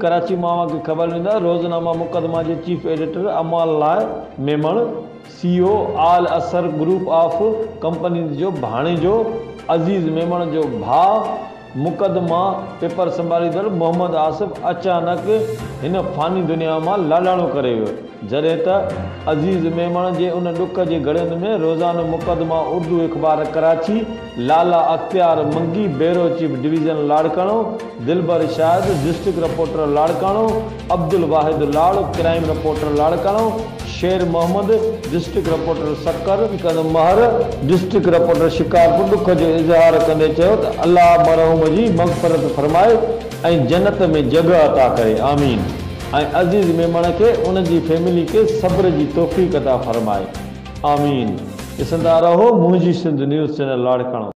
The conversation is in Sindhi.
ڪراچي مان اوهان کي خبر ڏيندا روزنامه مقدمه جي chief editor Aman Ullah Memon, C O Al Asr group of companies جو ڀاڻيجو، عزيز ميمڻ جو ڀاء، مقدمه پيپر سنڀاليندڙ محمد آصف اچانڪ هن فاني دنيا مان لاڏاڻو ڪري ويو، جڏهن ته عزيز ميمڻ جي ان ڏک جي گهڙين ۾ روزانو مقدمه اردو اخبار Karachi, Lala Ikhtiar Mangi, bureau chief division Larkana, Dilbar Shahid, district reporter Larkana, Abdul Wahid Lar, crime reporter Larkana, Sher Muhammad, district reporter Sukkur, Sikandar Mehar, district reporter Shikarpur ڏک جو اظهار ڪندي چيو ته الله مرحوم جي مغفرت فرمائي ۽ جنت ۾ جڳهه عطا ڪري آمين ۽ عزيز ميمڻ کي ان جي فيملي کي صبر جي توفيق عطا فرمائي آمين ڏسندا رهو منهنجي سنڌ نيوز چينل لاڙڪاڻو.